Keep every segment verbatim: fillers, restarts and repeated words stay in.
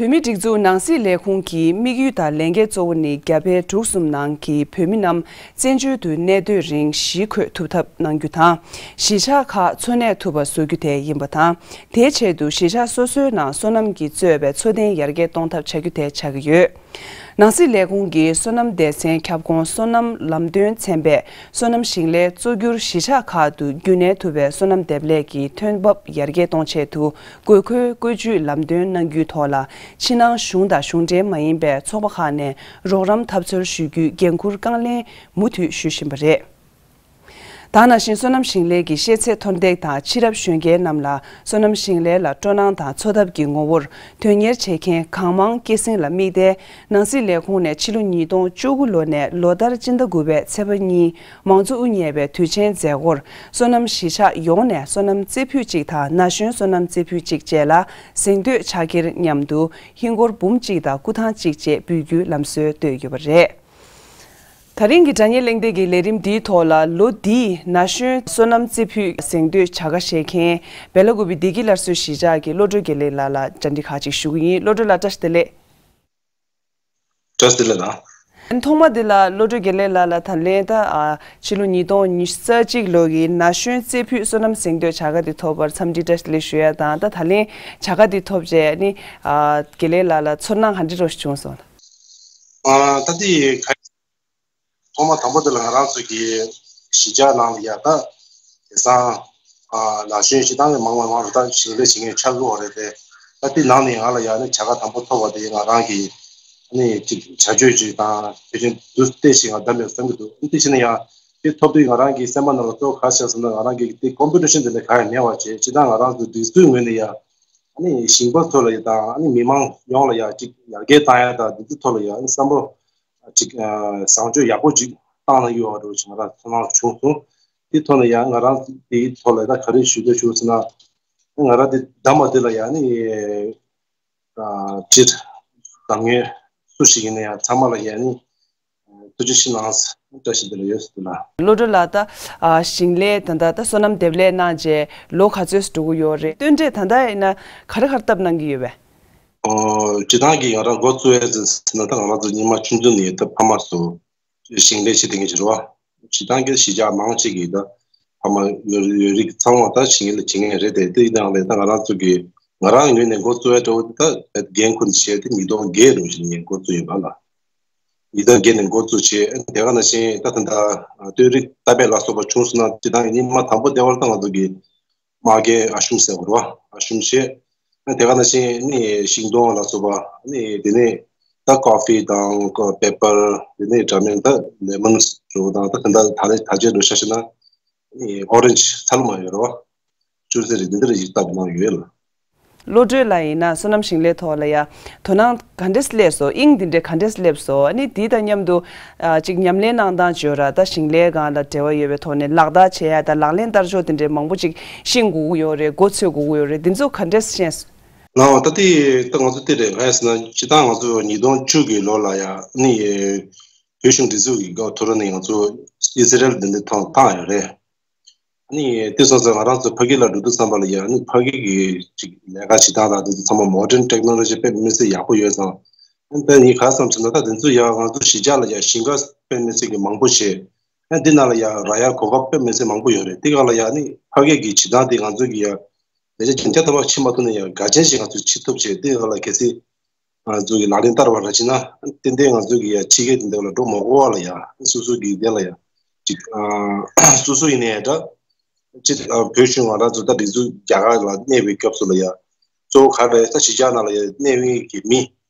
བོད་མིའི་སྒྲིག་འཛུགས་ནང་སྲིད་ལས་ཁུངས་ཀྱི་དམིགས་ཡུལ་དང་ལས་འགན་གཙོ་བོ་ནི་རྒྱ་བལ་འབྲུག་གསུམ་ནང་གི་བོད་མི་རྣམས་བཙན་བྱོལ་དུ་གནས་སྡོད་རིང་གཞིས་འཁོད་ཐུབ་ཐབས་གནང་རྒྱུ་དང་། གཞིས་ཆགས་ཁག་འཚོ་གནས་ཐུབ་པ་བཟོ་རྒྱུ་དེ་ཡིན་པ་དང་། དེའི་ཆེད་དུ་གཞིས་ཆགས་སོ་སོའི་ནང་སོ་ནམ་གྱིས་གཙོས་པའི་འཚོ་རྟེན་ཡར་རྒྱས་གཏོང་ཐབས་བྱ་རྒྱུ་དེ་ཆགས་ཀྱི་ཡོད། ནང་སྲིད་ལས་ཁུངས་ཀྱི་སོ་ནམ་སྡེ་ཚན་ཁྱབ་ཁོངས་སོ་ནམ་ལམ་སྟོན་ཚན་པས་སོ་ནམ་ཞིང་ལས་གཙོ་གྱུར་གཞིས་ཆགས་ཁག་ཏུ་རྒྱུན་གནས་ཐུབ་པའི་སོ་ནམ་འདེབས་ལས་ཀྱི་ཐོན་འབབ་ཡར་རྒྱས་གཏོང་ཆེད་དུ། དགོས་མཁོའི་བཀོད་ཇུས་ལམ་སྟོན་གནང་རྒྱུའི་ཐོག་ལ། ཕྱི་ནང་གཞུང་དང་གཞུང་འབྲེལ་མ་ཡིན་པའི་ཚོགས་པ་ཁག་ནས་རོགས་རམ་ཐབས་འཚོལ་ཞུ་རྒྱུའི་འགན་འཁུར་རྐང་ལེན་མུ་མཐུད་ཞུ་བཞིན་པ་རེད། ད་ནང་བཞིན་སོ་ནམ་ཞིང་ལས་ཀྱི་ཤེས་ཚད་མཐོར་འདེགས་དང་ཕྱི་རབས་གཞོན་སྐྱེས་རྣམས་ལ་སོ་ནམ་ཞིང་ལས་ལ་སྤྲོ་སྣང་དང་འཚོ་ཐབས་ཀྱི་ངོ་བོར་དོན་གཉེར་བྱེད་མཁན་གང་མང་སྐྱེད་སྲིང་ལ་དམིགས་ཏེ། ནང་སྲིད་ལས་ཁུངས་ནས་ཕྱི་ལོ་ཉིས་སྟོང་བཅུ་དགུ་ལོ་ནས་ལོ་ལྟར་སྤྱི་ཟླ་དགུ་པའི་ཚེས་པ་གཉིས་མང་གཙོ་དབུ་བརྙེས་པའི་དུས་ཆེན་མཛད་སྒོར། སོ་ནམ་གཞིས་ཆགས་ཡོངས་ནས་སོ་ནམ་རྩེ་ཕུད་གཅིག་དང་ན་གཞོན་སོ་ནམ་རྩེ་ཕུད་གཅིག་བཅས་ལ་གཟེངས་བསྟོད་ཕྱག་འཁྱེར་མཉམ་དུ་ཧིན་སྒོར་འབུམ་གཅིག་དང་སྐུ་ཐང་གཅིག་བཅས་འབུལ་རྒྱུའི་ལམ་སྲོལ་བཏོད་ཡོད་པ་རེད། ད་རིང་གི་དྲ་བརྙན་གླེང་སྟེགས་ཀྱི་ལས་རིམ་འདིའི་ཐོག་ལ་ལོ་འདིའི་ན་གཞོན་སོ་ནམ་རྩེ་ཕུད་གཟེངས་བསྟོད་བྱ་དགའ་བཞེས་མཁན་བེ་ལ་ཀུ་པི་བདེ་སྐྱིད་སླར་གསོའི་གཞིས་ཆགས་ཀྱི་བློ་གྲོས་དགེ་ལེགས་ལགས་ལ་བཅར་འདྲི་ཁག་ཅིག་ཞུ་གི་ཡིན། བློ་གྲོས་ལགས་བཀྲ་ཤིས་བདེ་ལེགས། བཀྲ་ཤིས་བདེ་ལེགས་ལགས། ཐོག་མ་འདི་ལ་བློ་གྲོས་དགེ་ལེགས་ལགས་ལ་ད་ལན་ད་ཨ་ཕྱི་ལོ་ཉིས་སྟོང་ཉི་ཤུ་རྩ་གཅིག་ལོ་གི་ན་གཞོན་རྩེ་ཕུད་སོ་ནམ་གཟེངས་བསྟོད་བྱ་དགའ་འདི་ཐོབ་པར་འཚམས་འདྲི་བཀྲ་ཤིས་བདེ་ལེགས་ཞུ་ཡ་དང་། ད་ད་ལན་བྱ་དགའ་འདི་ཐོབ་རྗེས་ནི་ཨ་དགེ་ལེགས་ལགས་ལ་ཚོར་སྣང་ག་འདྲ་རོ་ཞིག་བྱུང་སོང་ལགས། ཨ་ད་འདི་ཐོག་མ་དང་པོ་དེ་ལ་ང་རང་ཚོ་གི་གཞིས་ཆགས་ནང་ལ་ཡ་ད་དེང་སང་ཨ་ན་གཞོན་སྤྱིར་བཏང་གི་མང་བ་མང་རུ་ད་ཞིང་ལས་བྱེད་མཁན་ཆགས་ཀྱི་ཡོད་རེད་དེ། ད་དེ་ནང་ནས་ང་ལ་ཡ་ནི་བྱ་དགའ་དང་པོ་ཐོབ་པ་དེ་ང་རང་གི་ནི་ཅིག་བྱ་སྤྱོད་ཅིག་དང་ཆོས་ཅན་དུ་བལྟས་ཤིང་ང་བདམས་ཡོད་བསམ་གྱི་འདུག་དེ་བྱས་ན་ཡང་དེ་ཐོབ་དུས་ང་རང་གི་སེམས་པ་ནང་ལ་གཙོ་བོ་ག་རེ་ཆགས་སོང་ན། ང་རང་གི་དེ་ཀོམ་པི་ཊི་ཤན་དེ་འདྲ་ག་ཡང་མེད་པ་བྱས། སྤྱིར་བཏང་ང་རང་ཚོ་སྒྲིག་འཛུགས་ངོས་ནས་ཡ་ནི་ཞིང་པ་ཚོ་ལ་ཡ་དང་ནི་མི་མང་ཡོངས་ལ་ཡ་ཅིག་ཡར་རྒྱས་བཏང་ཡ་དང་འདི་ཚོ་ཐོག་ལ་ཡ་ནི་བསམ་བློ་ཅིག་ཨ་བཟང་སྤྱོད་ཡག་པོ་ཅིག་བཏང་ན་ཡོད་པ་འདྲ་བོ་ཅིག་ང་རང་ཚོར་སྣང་བྱུང་སོང་། དེ་ཐོག་ནས་ཡང་ང་རང་དེའི་ཐོག་ལ་ད་ག་རེ་ཞུ་འདོད་བྱུང་ཟེར་ན། ང་རང་དེ་གདམས་པ་དེ་ལ་ཡང་ནི་ཨ་སྤྱིར་གདམས་ངེས་སུ་ཞིག་ཡིན་ན་ཡང་ཚང་མ་ལ་ཡང་ནི་ཐུགས་རྗེ་ཆེ་གནང་། བཀྲ་ཤིས་བདེ་ལེགས་ཡོད་ཟེར་ལ། བློ་གྲོས་ལགས། ད་ཨ་ཞིང་ལས་ད་ལྟ་ད་སོ་ནམ་འདེབས་ལས་གནང་རྗེས་ལོ་ག་ཚོད་འགྲོ་གི་ཡོད་རེད། སྟོན་འབྲས་ད་ལྟ་ཡིན་ན་ག་རེ་ག་རེ་བཏབ་གནང་གི་ཡོད་པས། ཨོ་སྤྱིར་བཏང་གི་ང་རང་འགོ་བཙུགས་ཡས་ཟེར་ན་ད་ང་རང་ཚོ་སྔོན་མ་ཆུང་ཆུང་ནས་ད་ཕ་མ་ཚོ་ཞིང་ལས་བྱེད་བསྡད་མཁན་ཞིག་རེད་བ། སྤྱིར་བཏང་གི་གཞིས་ཆགས་མང་ཆེ་གི་ད་ཕ་མ་ཡོད་ཡོད་རིགས་ཚང་མ་ད་ཞིང་ལས་བྱེད་མཁན་རེད་དེ། དེ་ཡིན་ནའང་ལས་ད་ང་རང་ཚོ་གི་ང་རང་ངོས་ནས་འགོ་བཙུགས་ཡས་འདྲ་བོ་དེ་ད་འགན་ཁུར་བྱས་ཏེ་ཉིས་སྟོང་བརྒྱད་ལོ་ཞིག་ནས་འགོ་བཙུགས་ཡོད་པ་ལ། ཉིས་སྟོང་བརྒྱད་ནས་འགོ་བཙུགས་བྱས། དེ་ག་ནང་བཞིན་ད་ད་ལྟ་སྟོད་རིགས་བཏབ་པ་ལ་སོགས་པ་བྱུང་སོང་ན། སྤྱིར་བཏང་གི་སྔོན་མ་དང་པོ་དེ་བར་ད་ང་ཚོ་གི་མ་རྒན་ཨ་ཞུམ་ཟེར་བ་རེད་བ། ཨ་ཞུམ་བྱས། དེ་ག་ནང་བཞིན་ནི་ཤིང་སྡོང་ལ་སོགས་པ་ནི་དེ་ནས་ད་ཀོ་ཧྥི་དང་ཀོ་པེ་པར། དེ་ནས་འདྲ་མིན་ད་ལེ་མོན་འདྲ་བོ་དང་། ད་ད་ད་ད་ལྟའི་ད་ཆ་འདྲ་བོ་ཆ་བཞག་ན་ནི་ཨོ་རེན་ཇི་ཚ་ལུ་མ་ཡོད་རེད་བ། བཅུད་ཟས་རིགས་འདི་འདྲ་ཞིག་བཏབ་གནང་ཡོད་ལ། བློ་གྲོས་ལགས་ཡིན་ན་སོ་ནམ་ཞིང་ལས་ཐོག་ལ་ཡ་དོ་སྣང་ག་འདྲས་སླེབས་སོང་། དབྱིངས་འདི་འདྲས་ག་འདྲས་སླེབས་སོང་། ཨ་ནི་འདི་དང་མཉམ་དུ་ཨ་ཅིག་ཉམས་ལེན་གནང་སྟངས་བརྗོད་ར། ད་ཞིང་ལས་སྒང་ལ་འབྲེལ་བ་ཡོད་པའི་ཐོག་ནས་ལག་བསྟར་བྱེད་ཡ་དང་ལག་ལེན་བསྟར་ཕྱོགས་འདི་འདྲས་མང་པོ་ཅིག་ཤེས་དགོས་ཀྱི་ཡོད་རེད། མགོ་ཚོས་དགོས་ཀྱི་ཡོད་རེད། འདི་ཚོ་ག་འདྲས་ཤེས་སོང་། ལགས་འོ། ད་དེ་ད་ང་ཚོ་དེ་རེད། ག་རེ་ཟེར་ན་སྤྱིར་བཏང་ང་ཚོ་ཉིས་སྟོང་བཅུ་གི་ལོ་ལ་ཡ་ནི་བོད་གཞུང་སྒྲིག་འཛུགས་ཀྱི་སྐབས་ཐོག་ནས་ང་ཚོ་ཨི་སི་རེལ་འདི་འདྲས་ཐོག་བཏང་ཡོད་རེད། ནི་དེ་སོང་ཙང་ང་རང་ཚོ་ཕ་གི་ལ་འགྲོ་དུས་ཙམ་པ་ལ་ཡ་ནི་ཕ་གི་གི་ཅིག་ལས་ཀ་བྱེད་སྟངས་དང་དེ་ཚོ་ཚང་མ་མོ་ཌན་ཊེག་ནོ་ལོ་ཇི་དཔེ་མི་སྲིད་ཡག་པོ་ཡོད་ཙང་། ཨ་ནི་ད་ངས་ག་བསམ་ཟེར་ན་ད་དེ་ཚོ་ཡ་ང་ཚོ་གཞིས་ཆགས་ལ་ཡ་ཞིང་ཁ་དཔེ་མི་སྲིད་ཀྱི་མང་པོ་བྱས། ཨ་ནི་འདི་ནང་ལ་ཡ་རག་ཡ་གོ་སྐབས་དཔེ་མི་སྲིད་མང་པོ་ཡོད་རེད། དེ་སྒང་ལ་ཡ་ནི་ཕ་གི་གི་བྱེད་སྟངས་དེ་ང་ཚོ་གི་ཡ་ལས་བྱེད་རྒྱ་ཆེ་ཐོག་མ་ཕྱིན་མ་ཐུབ་ན་ཡ་འགལ་རྐྱེན་ཞིག་ང་ཚོ་འཕྲད་ཐུབ་བྱས། དེ་སྒང་ལ་གལ་སྲིད་ང་ཚོ་གི་ལག་ལེན་བསྟར་བ་ར་བྱས་ན་ཏན་ཏན་ང་ཚོ་གི་ཡ་ཕྱི་རྒྱལ་དེ་འདྲ་ལ་འགྲོ་མ་དགོས་པ་ལ་ཡ་སོ་སོ་གི་དེ་ལ་ཡ་ཅིག་ཨ་སོ་སོ་ཡིན་ནའི་འདྲ། སྤྱིར་ཨ་བོད་གཞུང་ང་རང་ཚོ་ད་སྒྲིག་འཛུགས་རྒྱ་གར་ལ་གནས་པའི་སྐབས་སུ་ལ་ཡ་གཙོ་བོ་ག་རེ་རེད། ད་གཞིས་ཆགས་ནང་ལ་ཡ་གནས་པའི་གི་མི་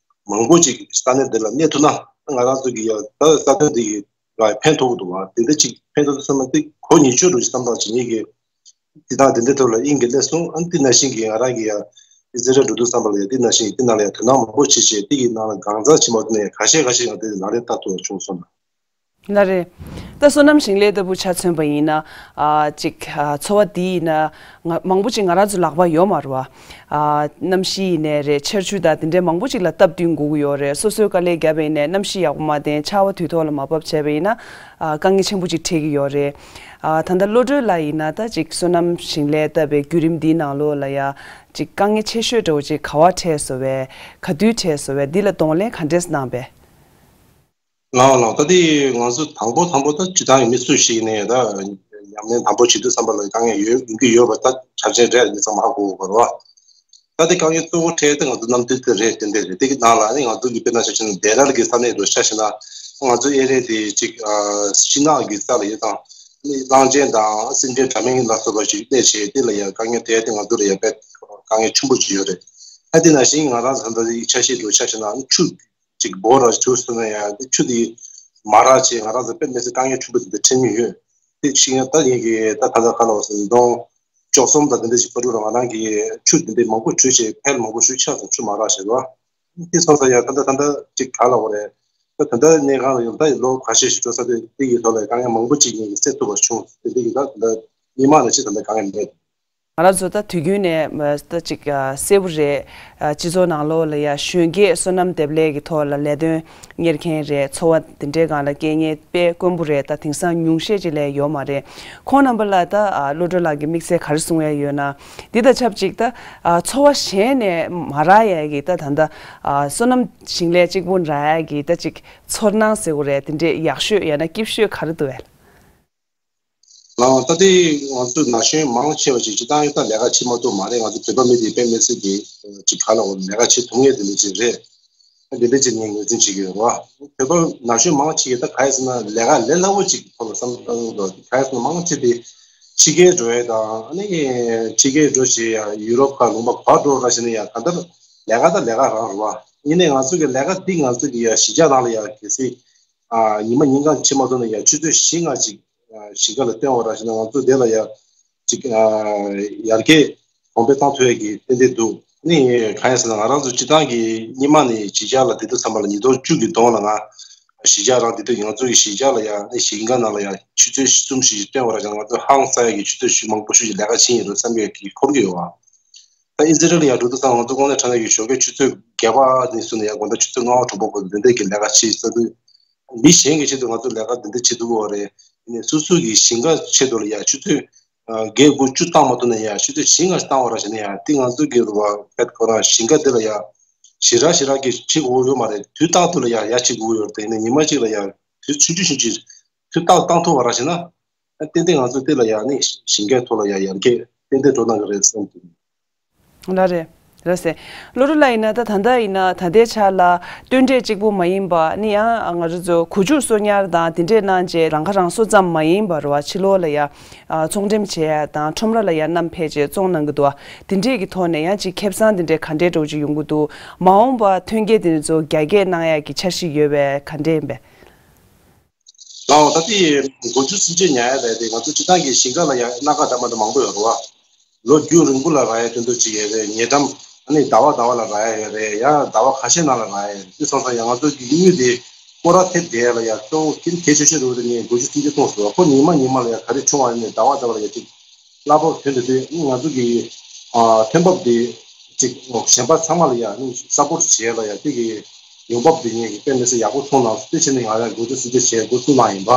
མང་པོ་ཅིག་ས་གནས་དེ་ལ་གནས་ཐུབ་ན་ང་རང་ཚོ་གི་ཡ་ད་ས་གནས་དེ་གི་ལ་ཕན་ཐོགས་ཀྱི་འདུག་བ། དེ་འདྲ་ཅིག་ཕན་ཐོགས་བསམ་ན་དེ་གོ་ཉིད་ཆོད་འགྲོ་ཞིག་བསམ་སྟངས་ཅིག་ངེད་ཀྱི་དེ་དང་དེ་འདྲའི་ཐོག་ལ་དབྱིངས་ཀྱི་སླེབས་སོང་། ཨ་ནི་དེ་ནང་བཞིན་གྱི་ང་རང་གི་ཡ་ཨི་སི་རེལ་འགྲོ་དུས་ཙམ་པ་ལ་ཡ་དེ་ནང་བཞིན་དེ་ནང་ལ་ཡ་དོ་སྣང་མང་པོ་བྱེད་བྱས། དེ་གི་ནང་ལ་གང་ཟག་ཅིག་མ་གཏོགས་ནས་ཁ་ཤས་ཁ་ཤས་ཡང་དེ་ལག་ལེན་བསྟར་ཐུབ་པ་བྱུང་སོང་ལ། ལགས་རེད། ད་སོ་ནམ་ཞིང་ལས་ལྟ་བུ་ཆ་མཚོན་པ་ཡིན་ན། ཨ་ཅིག་ཨ་འཚོ་བ་འདི་ཡིན་ན་ང་མང་པོ་ཅིག་ང་རང་ཚོ་ལག་པ་ཡོད་མ་རེད་བ། ཨ་གནམ་གཤིས་ཡིན་ནའི་རེད། ཆར་ཆུ་དང་དེ་འདྲའི་མང་པོ་ཅིག་ལ་སྟབས་བསྟུན་དགོས་ཀྱི་ཡོད་རེད། སོ་སོའི་དཀའ་ལས་བརྒྱབ་པ་ཡིན་ནའི་གནམ་གཤིས་ཡག་པོ་མ་བསྟན། ཆར་པ་དུས་ཐོག་ལ་མ་བབས་བྱས་པ་ཡིན་ན། ཨ་དཀའ་ངལ་ཆེན་པོ་ཅིག་འཕྲད་ཀྱི་ཡོད་རེད། ཨ་ད་ལྟ་བློ་གྲོས་ལགས་ཡིན་ན་ད་ཅིག་སོ་ནམ་ཞིང་ལས་ལྟ་བའི་བརྒྱུད་རིམ་འདིའི་ནང་ལོགས་ལ་ཡ་ཅིག་དཀའ་ངལ་ཆེ་ཤོས་འདྲ་བོ་ཅིག་ག་པར་འཕྲད་སོང་བས། ག་དུས་འཕྲད་སོང་བས། འདི་ལ་གདོང་ལེན་ག་འདྲས་གནང་བས། ལགས་ལགས། ད་དེ་ང་ཚོ་དང་པོ་དང་པོ་ད་སྤྱིར་བཏང་གི་མི་སུ་ཞིག་ནས་ད་ཉམས་ལེན་དང་པོ་བྱེད་དུས་ཙམ་པ་ལ་དཀའ་ངལ་ཡོད་ཡོང་གི་ཡོད་པ་ད་ཆ་རྐྱེན་རེད། མི་ཚང་མ་ཧ་གོ་དགོས་པ་རེད་བ། ད་དེ་དཀའ་ངལ་གཙོ་བོ་འཕྲད་དེ་ང་ཚོ་གནམ་དུས་དེ་རེད། དེ་འདྲ་རེད། དེ་གི་ནང་ལ་ནི་ང་ཚོ་གི་དཔེར་ན་ཆ་བཞག་ན་སྡེ་ར་ལ་གི་ས་གནས་རུ་ཆ་བཞག་ན་ང་ཚོ་ཨེ་རི་ཡ་དེ་ཅིག་ཨ་ཤིང་ནགས་ཀྱི་ས་ལ་ཡོད་དང་ནི་གླང་ཆེན་དང་སེམས་ཅན་འདྲ་མིན་ལ་སོགས་པ་ཅིག་གནས་བྱས། དེ་ལ་ཡང་དཀའ་ངལ་འཕྲད་དེ་ང་ཚོ་ལ་ཡང་དཔེ་དཀའ་ངལ་ཆེན་པོ་ཅིག་ཡོད་རེད། ཨ་དེ་ནང་བཞིན་ང་རང་ཚོ་ད་ལྟ་ཡི་ཆ་ཤས་རུ་ཆ་བཞག་ན་ཆུ་ཅིག་འབོར་ར་བྱུགས་སོང་ན་ཡང་དེ་ཆུ་དེ་མ་རག་བྱས་ང་རང་ཚོ་དཔེ་མི་སྲིད་དཀའ་ངལ་ཆེན་པོ་དེ་འདྲ་འཕྲད་མྱོང་ཡོད། དེ་ཕྱིན་ད་ཡིན་གྱི་ད་ད་ལྟ་ག་ལ་བ་ཟེར་ན་གདོང་བཅུ་གསུམ་དང་དེ་འདྲ་ཞིག་བར་དུ་ལ་ང་རང་གིས་ཆུ་དེ་འདྲ་མང་པོ་བྱུགས་བྱས་འཕེལ་མང་པོ་ཞིག་ཆགས་སོང་། ཆུ་མ་རག་བྱས་རོ། དེ་སོང་ཙང་ཡང་ད་ལྟ་ད་ལྟ་ཅིག་ག་ལ་བ་རེད། ད་ད་ལྟ་གནས་ཁང་ལ་ཡོང་ད་ལོ་ཁ་ཤས་ཤིག་འགྲོ་ས་དེ་དེ་ཡི་ཐོག་ལ་དཀའ་ངལ་མང་པོ་ཅིག་ཡིན་གྱི་སེལ་ཐུབ་པ་བྱུང་། དེ་འདྲ་ཡིན་ད་ད་ལྟ་སྔོན་མ་ནས་ཅིག་ད་ལྟ་དཀའ་ངལ་མེད། ང་རང་ཚོ་ད་དུས་རྒྱུན་ནས་མ་ད་ཅིག་ཨ་གསལ་པོ་རེད། ཨ་སྤྱི་ཚོགས་ནང་ལོགས་ལ་ཡ་གཞོན་སྐྱེས་སོ་ནམ་འདེབས་ལས་ཀྱི་ཐོག་ལ་ལས་དོན་གཉེར་མཁན་རེད། འཚོ་བ་འདི་འདྲའི་སྒང་ལ་སྐྱེས་མཁན་དཔེ་དཀོན་པོ་རེད། ད་དེང་སང་ཉུང་ཤས་ཅིག་ལས་ཡོད་མ་རེད། ཁོང་རྣམ་པ་ལ་ད་ཨ་བློ་གྲོས་ལགས་ཀྱིས་དམིགས་བསལ་ག་རེ་གསུང་ཡ་ཡོད་ན། འདི་དང་ཆབས་ཅིག་ད་ཨ་འཚོ་བ་གཞན་ནས་མ་རག་ཡ་གི་ད་ད་ད་ཨ་སོ་ནམ་ཞིང་ལས་གཅིག་པུ་རག་ཡ་གི་ད་ཅིག་ཚོར་སྣང་ཟེར་དགོས་རེད། དེ་འདྲའི་ཡག་ཤོས་ཡང་ན་སྐྱིད་ཤོས་ག་རེ་འདུག་བས། ལགས། ད་ལྟའི་ང་ཚོ་ན་གཞོན་མང་ཆེ་བ་ཅིག་སྤྱིར་བཏང་ཡང་ད་ལས་ཀ་བྱེད་མ་ཐུབ་མ་རེད། ང་ཚོ་བོད་པ་མི་དེ་དཔེ་མི་སྲིད་ཀྱི་ཅིག་ག་ལ་འོ་ལས་ཀ་བྱེད་ཐུབ་མཁན་དེ་འདྲ་ཅིག་རེད། དེ་འདྲ་ཅིག་ངས་ངོས་འཛིན་བྱེད་ཀྱི་ཡོད་རེད་བ། བོད་པ་ན་གཞོན་མང་ཆེ་གིས་ད་ག་རེ་ཟེར་ན་ལས་ཀ་ལས་སླ་བོ་ཅིག་གི་ཐོག་ལ་བསམ་བློ་བཏང་འདུག་ག་རེ་ཟེར་ན་མང་ཆེ་དེ་ཕྱི་རྒྱལ་འགྲོ་ཡས་དང་ཨ་ནི་ཕྱི་རྒྱལ་འགྲོ་བྱེད་ཡ་ཡུ་རོབ་ཁ་ལུང་པ་ག་འགྲོ་ར་བྱེད་ན་ཡ་ད་ལྟ་ལས་ཀ་ད་ལས་ཀ་རང་རེད་བ། ཡིན་ནའི་ང་ཚོ་གི་ལས་ཀ་འདི་ང་ཚོ་གི་ཡ་གཞིས་ཆགས་ནང་ལ་ཡ་གལ་སྲིད། ཨ་ཉི་མ་ཉིན་གང་བྱེད་མ་ཐུབ་ན་ཡང་ཆུ་ཚོད་བཞི་ལྔ་ཅིག་ཨ་ཞིང་ཁ་ལ་བཏོན་པ་ར་བྱས་ན་ང་ཚོ་དེ་ལ་ཡང་ཅིག་ཨ་ཡར་རྒྱས་གོང་འཕེལ་བཏང་ཐུབ་ཡ་གི་ཏན་ཏན་འདུག་ནི་གང་ཡིན་ཟེར་ན་ང་རང་ཚོ་སྤྱིར་བཏང་གི་སྔོན་མ་ནས་གཞིས་ཆགས་ལ་བསྡད་དུས་ཙམ་པ་ལ་ཉིས་སྟོང་བཅུ་གི་གདོང་ལ་ང་གཞིས་ཆགས་རང་བསྡད་དུས་ང་ཚོ་གི་གཞིས་ཆགས་ལ་ཡང་ནི་ཞིང་ཁ་ནང་ལ་ཡང་ཆུ་ཚོད་བཞི་གསུམ་ཞིག་བཏོན་པ་ར་བྱས་ན་ང་ཚོ་ཧང་སང་ཡ་གི་ཆུ་ཚོད་ཞིག་མང་པོ་ཞིག་ལས་ཀ་བྱེད་ཡིན་རུང་བསམ་ཡ་གི་འཁོར་གི་ཡོད་བ། ད་ཨི་ཛི་རལ་ལ་ཡར་འགྲོ་དུས་ཙང་ང་ཚོ་དངོས་གནས་དྲང་གནས་ཀྱི་ཞོགས་ཀས་ཆུ་ཚོད་བརྒྱད་པ་ནས་བཟུང་ནས་ཡར་དགོང་དག་ཆུ་ཚོད་ལྔ་པ་དྲུག་པ་བར་དུ་འདི་འདྲས་ཀྱི་ལས་ཀ་བྱེད་ས་དུས། མི་གཞན་གྱི་ཆེད་དུ་ང་ཚོ་ལས་ཀ་འདི་འདྲས་བྱེད་ཐུབ་ཀྱི་ཡོད་རེད། ཡིན་ནའི་སོ་སོ་གི་ཞིང་ཁ་ཆེད་དུ་ལ་ཡར་ཆུ་ཚོད་བརྒྱད་དགུ་བཅུ་བཏང་མ་ཐུབ་ན་ཡར་ཆུ་ཚོད་བཞི་ལྔ་ཞིག་བཏང་བ་ར་བྱས་ན་ཡར་འདི་ང་ཚོ་གི་རུ་བ་ཕེད་ཁོ་རང་ཞིང་ཁ་འདི་ལ་ཡར་ཞེ་དྲག་ཞེ་དྲག་གི་བྱེད་དགོས་ཡོད་མ་རེད། དུས་རྟག་ཏུ་ལ་ཡར་ཡར་བྱེད་དགོས་ཡོད་རེད། དེ་ཡིན་ནའི་ཉི་མ་གཅིག་ལ་ཡར་དུས་ཆུང་ཆུང་ཆུང་ཆུང་དུས་རྟག་བཏང་ཐུབ་པ་ར་བྱས་ན། ཏན་ཏན་ང་ཚོ་དེ་ལ་ཡང་ནི་ཞིང་ཁའི་ཐོག་ལ་ཡང་ཡར་རྒྱས་ཏན་ཏན་འགྲོ་གནང་གི་རེད་བསམ་གྱི། ལགས་རེད། ལགས་སེ། བློ་གྲོས་ལགས་ཡིན་ན་ད་ད་ལྟ་ཡིན་ན་ད་ལྟའི་ཆ་ལ་སྟོན་འབྲས་གཅིག་པུ་མ་ཡིན་པ་ནི་ཡང་ང་ཚོ་ཚོ་གོ་ཆུ་གསོ་ཉར་དང་དེ་འདྲས་གནང་རྗེས་རང་ཁ་རང་གསོ་ཙམ་མ་ཡིན་པ་རེད་བ། ཕྱི་ལོགས་ལ་ཡ་ཚོང་འགྲེམས་བྱེད་ཡ་དང་ཁྲོམ་ར་ལ་ཡ་བསྣམས་ཕེབས་རྗེས་བཙོང་གནང་གི་འདུག་བ། དེ་འདྲས་ཀྱི་ཐོག་ནས་ཡང་ཅིག་ཁེ་བཟང་དེ་འདྲས་ག་འདྲས་འདྲ་བོ་ཅིག་ཡོང་གི་འདུག་མ་འོངས་པ་ཐོན་སྐྱེད་དེ་ཚོ་རྒྱ་སྐྱེད་གནང་ཡ་གི་འཆར་གཞི་ཡོད་པས་ག་འདྲས་ཡིན་པས། ལའོ་ད་ལྟའི་སྒོ་ཆུ་སྲིན་བཅད་ཉར་ཡ་རེད་དེ་ང་ཚོ་སྤྱིར་བཏང་གི་ཞིང་ཁ་ལ་ཡང་སྣ་ཁ་འདྲ་མ་འདྲ་མང་པོ་ཡོད་རེད་བ། ལོ་རྒྱུས་རིང་པོ་ལ་རག་ཡ་སྟོན་ཐོག་ཅིག་ཡོད་རེད། ཉེ་འགྲམ་ཨ་ནི་ཟླ་བ་ཟླ་བ་ལ་རག་ཡ་ཡོད་རེད། ཡང་ཟླ་བ་ཁ་ཤས་ནང་ལ་རག་ཡ་ཡོད་རེད། དེ་སོང་ཙང་ཡང་ང་ཚོ་གི་དངུལ་དེ་སྐོར་ར་ཐེབས་བསྡད་ཡ་ལ་ཡང་གཙོ་བོ་ཁྱེད་གལ་ཆེ་ཤོས་རེད་བ། དེ་ངས་སྒོ་ཆུ་སྲིན་བཅད་གཏོང་སོང་བ་ཁོ་ཉི་མ་ཉི་མ་ལ་ཡང་ག་རེ་བྱུང་བ་ཡིན་ནའི་ཟླ་བ་ཟླ་བ་ལ་ཡང་ཅིག་གླ་ཕོགས་ཐོན་དེ་དུས་ང་ཚོ་གི་ཨ་ཐོན་འབབ་དེ་ཅིག་གཞན་པ་ཚང་མ་ལ་ཡང་ཨ་ནི་སབ་པོར་བྱེད་ཡ་ལ་ཡང་དེ་གི་ཡོང་འབབ་དེ་ངས་དཔེ་མི་སྲིད་ཡག་པོ་མཐོང་གནང་སོང་། དེ་བྱས་ནས་ང་ཡང་སྒོ་ཆུ་སྲིན་བཅད་བྱས་འགོ་བཙུགས་གནང་ཡིན་པ།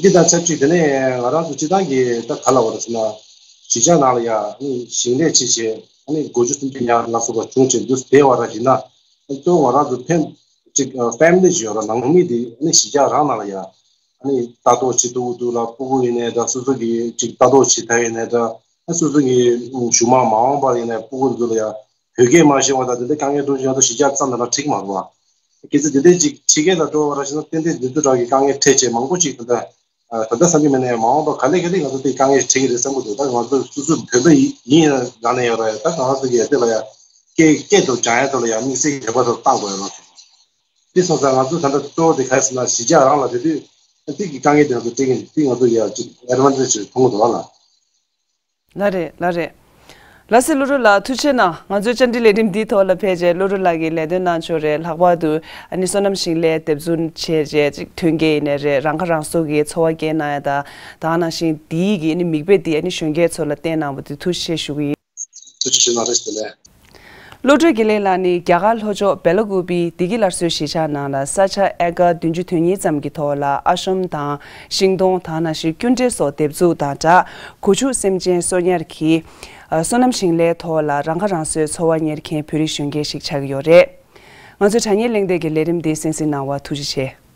འདི་དང་ཆབས་ཅིག་དེ་ནས་ང་རང་ཚོ་སྤྱིར་བཏང་གི་ད་ག་ལ་བ་རེད་ཟེར་ན་གཞིས་ཆགས་ནང་ལ་ཡང་ཨ་ནི་ཞིང་ལས་བྱེད་བྱས་ཨ་ནི་སྒོ་ཆུ་སྲིན་བཅད་ཉར་ལ་སོགས་པ་བྱུང་བྱས་འདུག་བསྡད་པ་ར་ཡིན་ན་གཙོ་བོ་ང་རང་ཚོ་ཕན་ཅིག་ཕེ་མི་ལི་ཅིག་ཡོད་ར་ནང་མི་དེ་ཨ་ནི་གཞིས་ཆགས་རང་ནང་ལ་ཡང་ཨ་ནི་ལྟ་རྟོག་བྱེད་ཐུབ་ཀྱི་འདུག་ལ། སྤུ་གུ་ཡིན་ནའི་འདྲ་སོ་སོ་གི་ཅིག་ལྟ་རྟོག་བྱེད་ཐབས་ཡིན་ནའི་འདྲ་ཨ་སོ་སོ་གི་གཞུག་མ་མ་འོངས་པར་ཡིན་ནའི་སྤུ་གུ་ཚོ་ལ་ཡང་བོད་སྐད་མ་ཤེས་པ་དང་དེ་འདྲ་དཀའ་ངལ་འདུག་ཡང་ད་གཞིས་ཆགས་ཙམ་དུ་ལ་འགྲིག་མ་རེད་བ། གལ་སྲིད་དེ་འདྲའི་ཅིག་ཕྱི་རྒྱལ་ལ་འགྲོ་བ་ར་ཞིག་ན་ཏན་ཏན་འདི་ཚོ་འདྲ་གི་དཀའ་ངལ་འཕྲད་བྱས་མང་པོ་ཅིག་ད་ལྟ་ད་ལྟ་བསམ་གྱི་མེད་ན་ཡང་མ་འོངས་པ་ག་ལེ་ག་ལེ་ང་ཚོ་དེ་དཀའ་ངལ་འཕྲད་ཀྱི་རེད་བསམ་གྱི་འདུག་ད་ང་ཚོ་སོ་སོ་བོད་པ་ཡིན་ཡང་རང་ནས་ཡོད་ར་ཡ་ད་ང་ཚོ་གི་དེ་ལ་ཡ་སྐད་སྐད་དུ་སྦྱང་ཡ་དེ་ལ་ཡ་དམིགས་བསལ་གྱི་བོད་པ་ཚོར་བཏང་དགོས་ཡ་ར། དེ་སོང་ཙང་ང་ཚོ་ད་ལྟ་གཙོ་བོ་དེ་ག་རེ་ཟེར་ན་གཞིས་ཆགས་རང་ལ་དེ་དུས་དེ་གི་དཀའ་ངལ་དེ་ང་ཚོ་འཕྲད་ཀྱི་འདུག་དེ་ང་ཚོ་ཡ་ཅིག་ཨེ་ཌི་ཝན་ཊེ་ཇི་ཅིག་མཐོང་གི་འདུག་ལ། ལགས་རེད། ལགས་རེད། ལགས་སེ། བློ་གྲོས་ལགས་ཐུགས་རྗེ་ཆེ་གནང་། ང་ཚོའི་བཅར་འདྲི་ལས་རིམ་འདིའི་ཐོག་ལ་ཕེབས་རྗེས་བློ་གྲོས་ལགས་ཀྱིས་ལས་དོན་གནང་ཕྱོགས་རེད། ལྷག་པར་དུ་ཨ་ནི་སོ་ནམ་ཞིང་ལས་འདེབས་འཛུགས་བྱས་རྗེས་ཅིག་ཐོན་སྐྱེད་ཡིན་ནའི་རེད། རང་ཁ་རང་གསོ་གི་འཚོ་བ་སྐྱེལ་གནང་ཡ་དང་། དེ་ནང་བཞིན་འདིའི་གི་ཨ་ནི་མིག་དཔེ་འདི་ཨ་ནི་གཞོན་སྐྱེས་ཚོ་ལ་བསྟན་གནང་བ་དེ་ཐུགས་རྗེ་ཆེ་ཞུ་གི་ཡིན། ཐུགས་རྗེ་ཆེ་གནང་། བཀྲ་ཤིས་བདེ་ལེགས། བློ་གྲོས་དགེ་ལེགས་ལགས་ནི་རྒྱ་གར་ལྷོ་ཕྱོགས་བེ་ལ་ཀུ་པི་བདེ་སྐྱིད་སླར་གསོའི་གཞིས་ཆགས་ནང་ལ་ས་ཆ་ཨེ་ཀར་བདུན་ཅུ་དོན་གཉིས་ཙམ་གྱི་ཐོག་ལ་ཨ་ཤོམ་དང་ཤིང་སྡོང་དང་ནང་བཞིན་སྐྱོན་བྲལ་སོགས་འདེབས་འཛུགས་དང་སྦྲགས། སྒོ་ཕྱུགས་སེམས་ཅན་གསོ་ཉར་གྱིས་སོ་ནམ་ཞིང་ལས་ཐོག་ལ་རང་ཁ་རང་གསོའི་འཚོ་བ་གཉེར་མཁན་བོད་རིགས་གཞོན་སྐྱེས་ཤིག་ཆགས་ཀྱི་ཡོད་རེད། ང་ཚོའི་དྲ་བརྙན་གླེང་སྟེགས་ཀྱི་ལས་རིམ་འདི་གསན་གཟིགས་གནང་བར་ཐུགས་རྗེ་ཆེ།